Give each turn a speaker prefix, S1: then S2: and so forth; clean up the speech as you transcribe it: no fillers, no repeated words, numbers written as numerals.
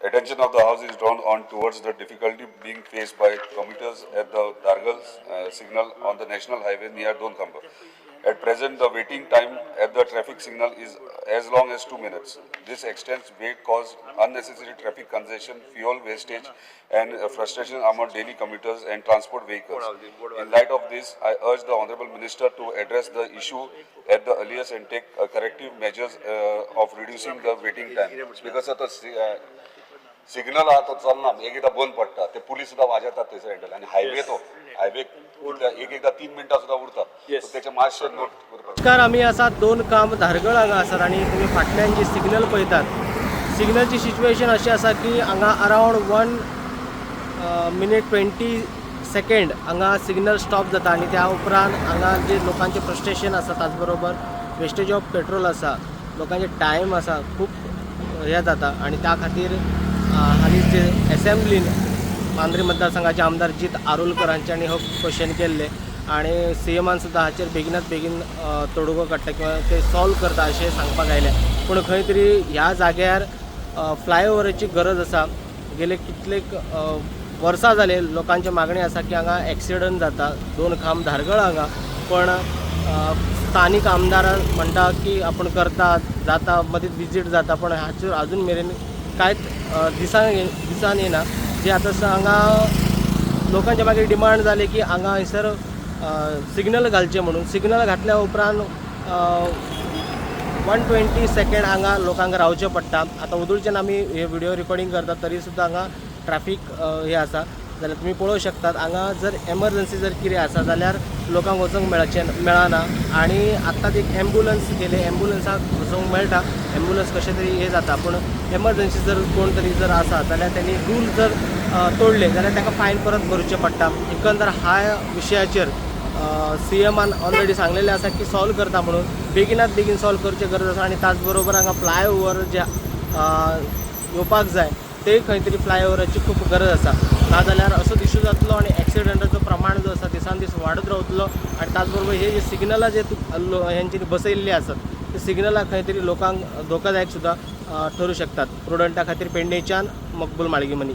S1: Attention of the House is drawn on towards the difficulty being faced by commuters at the Dhargal signal on the National Highway near Donkhamba. At present, the waiting time at the traffic signal is as long as 2 minutes. This extends wait cause unnecessary traffic congestion, fuel wastage, and frustration among daily commuters and transport vehicles. In light of this, I urge the Honorable Minister to address the issue at the earliest and take corrective measures of reducing the waiting time. Because of the signal आहा तो चलना, एक एकदां बंद पडटा, ते police सुद्दां वाजयतात थंयसर हँडल आनी हायवे, तो हायवे एक एकदां 3 मिनटां सुद्दां उरता. So तेचें मातशें नोट करपाक.
S2: नमस्कार, आमी आसात दोन खांब धारगळ हांगा आसात आनी तुमी फाटल्यान जी सिग्नल पळयतात, सिग्नलची सिच्युएशन अशी आसा की हांगा अरावंड 1 मिनीट 20 सेकेंड हांगा सिग्नल स्टॉप जाता आनी त्या उपरांत हांगा जे लोकांचे फ्रस्ट्रेशन आसा, ताच बरोबर वेस्टेज ऑफ पेट्रोल आसा, लोकांचे टायम आसा, खूब हें जाता. आनी त्या खातीर हालींच जे एसेंब्लीन मांद्रे मतदारसंघाचे आमदार जीत आरोलकर हांच्यांनी हो क्वेश्चन केल्ले आनी सीएमान सुद्दां हाचेर बेगिनात बेगीन तोडगो काडटा किंवा ते सॉल्व करता अशें सांगपाक आयलें. पूण खंय तरी ह्या जाग्यार फ्लायओवराची गरज आसा. गेले कितले वर्सां जाले लोकांची मागणी आसा की हांगा एक्सिडंट जाता दोन खांब धारगळ हांगा, पण स्थानीक आमदार म्हणटा की आपूण करता, जाता, मदींच विजीट जाता, पण हाचेर अजून मेरेन कांयच दिसान येना. जे आतां हांगा लोकांच्या मागीर डिमांड जाली की हांगा हयसर सिग्नल घालचे म्हणून. सिग्नल घातल्या उपरांत 120 सेकेंड हांगा लोकांक रावचें पडटा. आतां ओदोळच्यान आमी हे व्हिडिओ रिकॉर्डिंग करतात तरी सुद्दां हांगा ट्रॅफीक हे आसा. जाल्यार तुमी पळोवंक शकतात, हांगा जर एमरजन्सी जर कितें आसा जाल्यार लोकांक वचूंक मेळचें मेळना. आनी आत्ताच एक एम्बुलन्स गेले, एम्बुलन्साक वचूंक मेळटा, एम्बुलन्स कशें तरी हें जाता, पूण एमरजन्सी जर कोण तरी जर आसा जाल्यार तेणी रूल जर तोडले जाल्यार ताका फायन परत भरचें पडटा. एकंदर ह्या विशयाचेर सीएमान ऑलरेडी सांगलेलें आसा की सॉल्व करता म्हणून. बेगिनात बेगीन सॉल्व करचे गरज आसा आनी त्याच बरोबर हांगा फ्लायओवर जे येवपाक जाय, ते खंय तरी फ्लायओवराची खूब गरज आसा. नाजाल्यार असो इशू जातलो आनी एक्सिडंटाचो प्रमाण जो आसा दिसान दीस वाडत रावतलो. आनी त्याच बरोबर हे जे सिग्नलां जे हेंच्यांनी बसयल्ली आसात, ते सिग्नलां खंय तरी लोकांक धोकादायक सुद्दां ठरू शकतात. प्रुडंटा खातीर पेडणेच्यान मकबूल माळगीमनी.